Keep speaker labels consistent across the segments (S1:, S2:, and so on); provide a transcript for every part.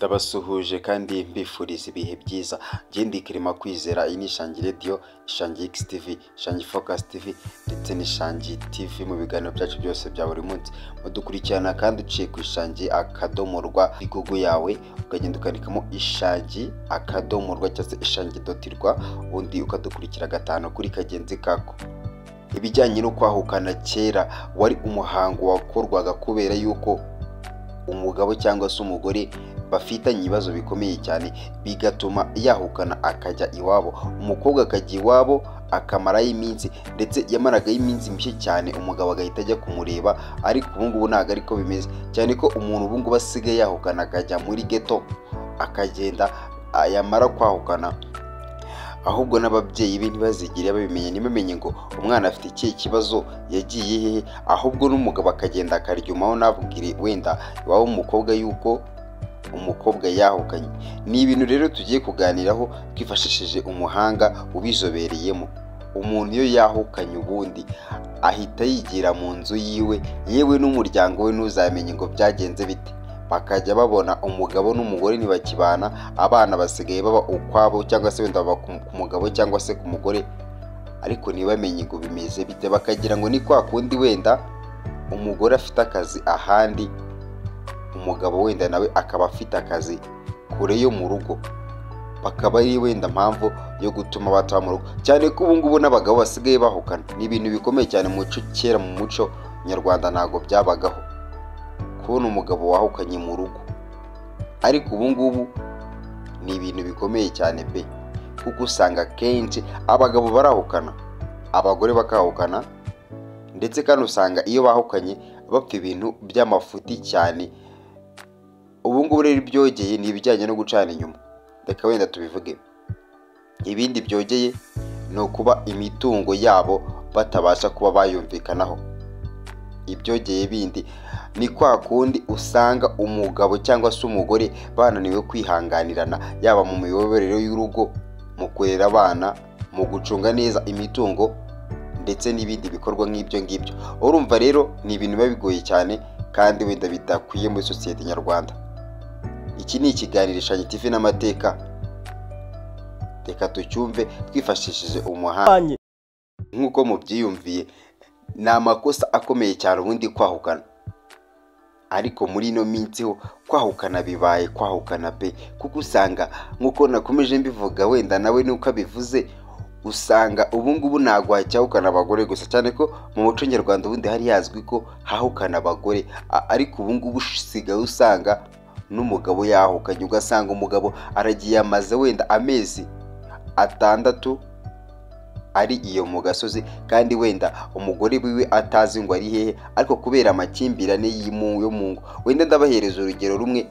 S1: Ndabasuhuje kandi mbifuriza ibihe byiza. Njye ndi Clement Kwizera, iyi ni Ishangi Radio, Ishangi X TV, Ishangi Focus TV ndetse n'Ishangi TV mu biganiro byacu byose bya buri munsi. Mudukurikirana kandi uciye ku Ishangi.rw Google yawe, ukagenda ukandikamo Ishangi.rw cyangwa se Ishangi.rw, ubundi ukadukurikira gatanu kuri kagenzi kako. Ibijyanye no kwahukana kera wari umuhango wakorwaga kubera yuko umugabo cyangwa se umugore bafitanye ibibazo bikomeye cyane, bigatuma yahukana akajya iwabo, umukobwa akajya iwabo akamarayo iminsi, ndetse yamaragayo iminsi mike cyane umugabo agahita ajya kumureba. Ariko ubu ngubu ntabwo ariko bimeze, cyane ko umuntu ubu ngubu asigaye yahukana akajya muri geto, akagenda yamara kwahukana ahubwo n'ababyeyi be ntibazigere babimenya, ntibamenye ngo umwana afite ikihe kibazo, yagiye hehe, ahubwo n'umugabo akagenda akaryumaho ntabwire wenda iwabo w'umukobwa yuko umukobwa yahukanye. Ni ibintu rero tugiye kuganiraho twifashishije umuhanga ubizobereyemo. Umuntu iyo yahukanye ubundi ahita yigira mu nzu yiwe, yewe n'umuryango we ntuzamenye ngo byagenze bite. Bakajya babona umugabo n'umugore ntibakibana, abana basigaye baba ukwabo cyangwa se wenda baba ku mugabo cyangwa se ku mugore, ariko ntibamenye ngo bimeze bite, bakagira ngo ni kwa kundi wenda umugore afite akazi ahandi, umugabo wenda nawe akaba afite akazi kure yo mu rugo, bakaba ari wenda mpamvu yo gutuma bataba mu rugo. Cyane ko ubu ngubu n'abagabo basigaye bahukana, ni ibintu bikomeye cyane mu muco. Kera mu muco nyarwanda ntabwo byabagaho kubona umugabo wahukanye mu rugo, ariko ubu ngubu ni ibintu bikomeye cyane pe, kuko usanga akenshi abagabo barahukana, abagore bakahukana, ndetse kandi usanga iyo bahukanye bapfa ibintu by'amafuti cyane. Ubu ngubu rero ibyogeye ni ibijyanye no gucana inyuma, reka wenda tubivuge. Ibindi byogeye ni ukuba imitungo yabo batabasha kuba bayumvikanaho. Ibyogeye bindi ni kwa kundi usanga umugabo cyangwa se umugore bananiwe kwihanganirana, yaba mu miyoborere y'urugo, mu kurera abana, mu gucunga neza imitungo ndetse n'ibindi bikorwa nk'ibyo ngibyo. Urumva rero ni ibintu biba bigoye cyane kandi wenda bidakwiye muri sosiyete nyarwanda. Iki ni ikiganiro Ishangi TV n'amateka, reka tucyumve twifashishije umuhanga. Nk'uko mubyiyumviye, ni amakosa akomeye cyane ubundi kwahukana, ariko muri ino minsi ho kwahukana bibaye kwahukana pe, kuko usanga nk'uko nakomeje mbivuga wenda nawe nuko abivuze, usanga ubu ngubu ntabwo hacyahukana abagore gusa, cyane ko mu muco nyarwanda ubundi hari hazwi ko hahukana abagore, ariko ubu ngubu usigaye usanga n'umugabo yahukanye, ugasanga umugabo aragiye amaze wenda amezi 6 ari iyo mu gasozi, kandi wenda umugore wiwe atazi ngo ari hehe, ariko kubera amakimbirane yo mu ngo. Wenda ndabahereza urugero rumwe,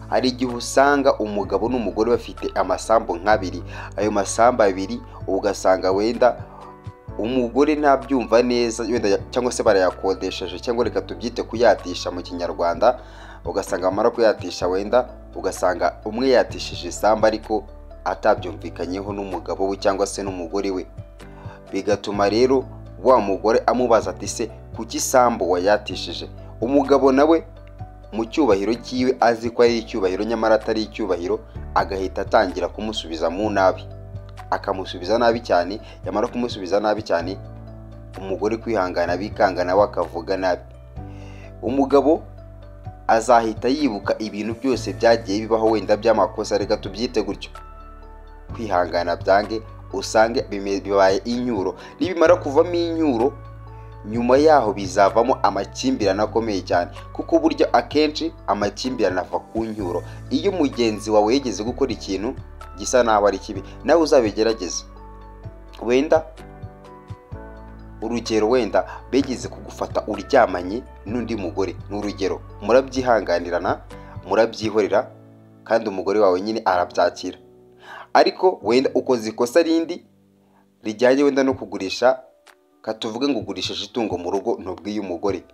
S1: hari igihe usanga umugabo n'umugore bafite amasambu nk'abiri, ayo masambu abiri ugasanga wenda umugore ntabyumva neza, wenda cyangwa se barayakodesheje, cyangwa reka tubyite kuyatisha mu kinyarwanda, ugasanga bamara kuyatisha wenda ugasanga umwe yatishije isambu ariko atabyumvikanyeho n'umugabo we cyangwa se n'umugore we, bigatuma rero wa mugore amubaza ati se kuki isambu wayatishije? Umugabo nawe mu cyubahiro cyiwe azi ko ari icyubahiro nyamara atari icyubahiro, agahita atangira kumusubiza mu nabi, akamusubiza nabi cyane. Yamara kumusubiza nabi cyane, umugore kwihangana bikanga, nawe akavuga nabi. Umugabo azahita yibuka ibintu byose byagiye bibaho wenda by'amakosa, reka tubyite gutyo, kwihangana byange, usange bibaye inyuro. Nibimara kuvamo inyuro, nyuma yaho bizavamo amakimbirane akomeye cyane, kuko burya akenshi amakimbirane ava ku nyuro. Iyo mugenzi wawe yigeze gukora ikintu gisa naho ari kibi, nawe uzabigerageze. Wenda urugero, wenda begeze kugufata uryamanye n'undi mugore, ni urugero, murabyihanganirana, murabyihorera, kandi umugore wawe nyine arabyakira. Ariko wenda ukoze ikosa rindi rijyanye wenda no kugurisha, katuvuge ngo ugurishije itungo mu rugo ntubwiye umugore,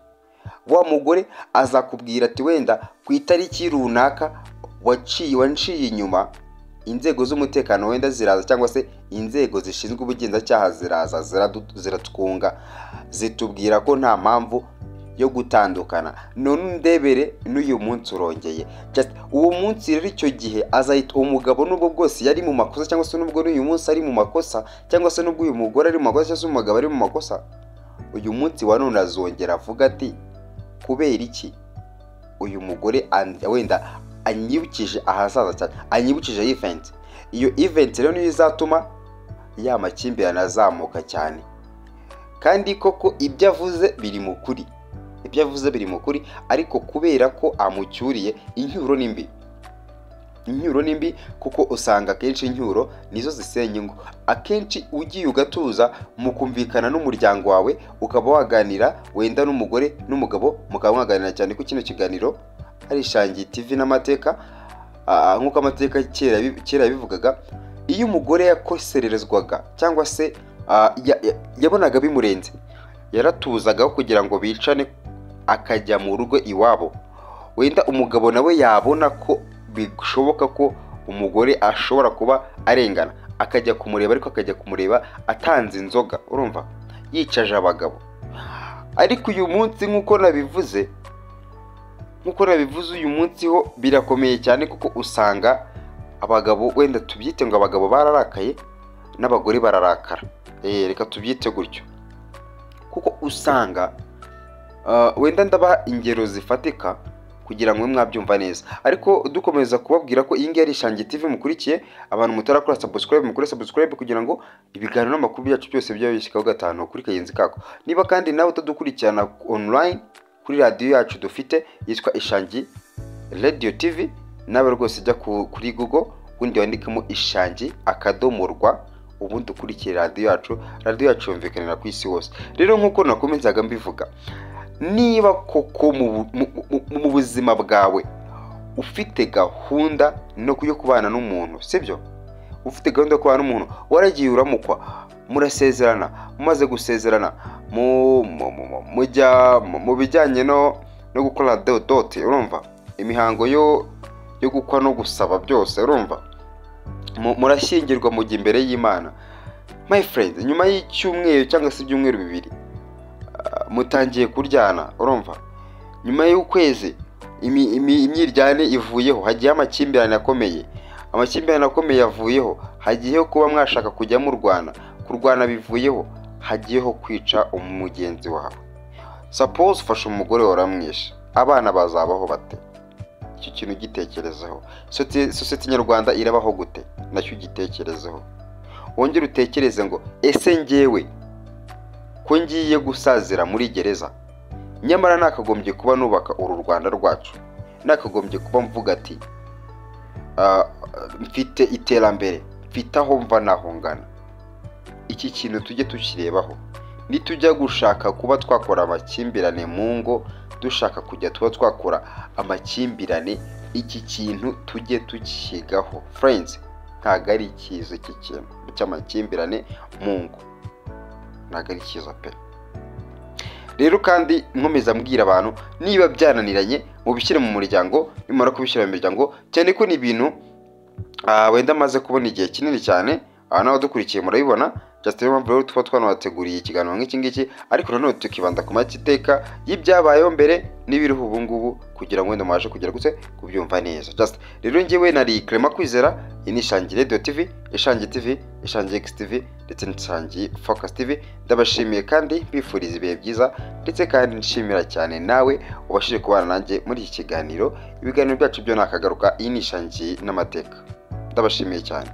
S1: wa mugore azakubwira ati wenda ku itariki runaka wanciye inyuma, inzego z'umutekano wenda ziraza, cyangwa se inzego zishinzwe ubugenzacyaha ziraza ziratwunga, zitubwira ko nta mpamvu yo gutandukana. None undebere n'uyu munsi urongeye. Just uwo munsi rero, icyo gihe azahita umugabo, nubwo bwose yari mu makosa, cyangwa se nubwo n'uyu munsi ari mu makosa, cyangwa se nubwo uyu mugore ari mu makosa, cyangwa se umugabo ari mu makosa, uyu munsi wa none azongera avuga ati: "Kubera iki uyu mugore wenda anyibukije ahazaza cyane, anyibukije event?" Iyo event rero niyo izatuma ya makimbirane azamuka cyane. Kandi koko ibyo avuze biri mu kuri, ibyo avuze biri mu kuri, ariko kubera ko amucyuriye, incyuro ni mbi, incyuro ni mbi, kuko usanga akenshi incyuro nizo zisenya ingo. Akenshi ugiye ugatuza, mukumvikana n'umuryango wawe, ukaba waganira wenda n'umugore n'umugabo, mukaba mwaganira, cyane ko kino kiganiro ari Ishangi TV n'amateka. Nk'uko amateka kera yabivugaga, iyo umugore yakosererezwaga cyangwa se yabonaga bimurenze, yaratuzaga kugira ngo bicane, akajya mu rugo iwabo. Wenda umugabo nawe yabona ko bishoboka ko umugore ashobora kuba arengana, akajya kumureba, ariko akajya kumureba atanze inzoga, urumva, yicaje abagabo. Ariko uyu munsi, nk'uko nabivuze, uyu munsi ho birakomeye cyane, kuko usanga abagabo, wenda tubyite ngo abagabo bararakaye n'abagore bararakara, reka tubyite gutyo, kuko usanga wenda ndabaha ingero zifatika kugira ngo mube mwabyumva neza. Ariko dukomeza kubabwira ko iyi ngiyi ari Ishangi TV mukurikiye. Abantu mutarakora subscribe, mukore subscribe kugira ngo ibiganiro n'amakuru byacu byose bijye bishyikaho gatanu kuri kagenzi kako. Niba kandi nawe utadukurikirana online kuri radiyo yacu dufite yitwa Ishangi Radio TV, nawe rwose jya kuri Google, ubundi wandikemo Ishangi.rw, ubundi ukurikire radiyo yacu. Radiyo yacu yumvikanira ku isi hose. Rero nk'uko nakomezaga mbivuga, niba koko mu buzima bwawe ufite gahunda no yo kubana n'umuntu, sibyo, ufite gahunda yo kubana n'umuntu, waragiye uramukwa, murasezerana, mumaze gusezerana mujya mu bijyanye no gukora dot, urumva, imihango yo gukwa no gusaba byose, urumva, murashyingirwa, mujya imbere y'Imana. My friend, nyuma y'icyumweru cyangwa se ibyumweru 2 mutangiye kuryana, urumva, nyuma y'ukwezi imyiryane ivuyeho, hagiyeho amakimbirane akomeye. Amakimbirane akomeye avuyeho, hagiyeho kuba mwashaka kujya murwana. Kurwana bivuyeho, hagiyeho kwica umugenzi wawe. Suppose ufashe umugore wawe uramwishe, abana bazabaho bate? Icyo kintu ugitekerezeho. Sosiyete nyarwanda irabaho gute? Nacyo ugitekerezeho. Wongere utekereze ngo: "Ese ngewe ko ngiye gusazira muri gereza, nyamara nakagombye kuba nubaka uru Rwanda rwacu, nakagombye kuba mvuga ati mfite iterambere, mfite aho mva naho ngana." Iki kintu tujye tukirebaho nitujya gushaka kuba twakora amakimbirane mu ngo, dushaka kujya tuba twakora amakimbirane. Iki kintu tujye tukigaho, friends. Ntabwo ari cyiza iki kintu cy'amakimbirane mu ngo, ntabwo ari cyiza pe. Rero kandi nkomeza mbwira abantu, niba byananiranye mubishyire mu muryango. Nimara kubishyira mu miryango, cyane ko ni ibintu wenda amaze kubona igihe kinini cyane, n'abadukurikiye murabibona. Just niyo mpamvu rero tuba twanabateguriye ikiganiro nk'iki ngiki, ariko nanone tukibanda ku mateka y'ibyabayeho mbere n'ibiriho ubu ngubu, kugira ngo wenda mubashe kugera gute kubyumva neza. Just rero njyewe nari Clement Kwizera. Iyi ni Ishangi Radio TV, Ishangi TV, Ishangi X TV ndetse n'Ishangi Focus TV. Ndabashimiye kandi mbifuriza ibihe byiza, ndetse kandi nshimira cyane nawe ubashije kubana nanjye muri iki kiganiro. Ibiganiro byacu byo nakagaruka. Iyi ni Ishangi n'amateka. Ndabashimiye cyane.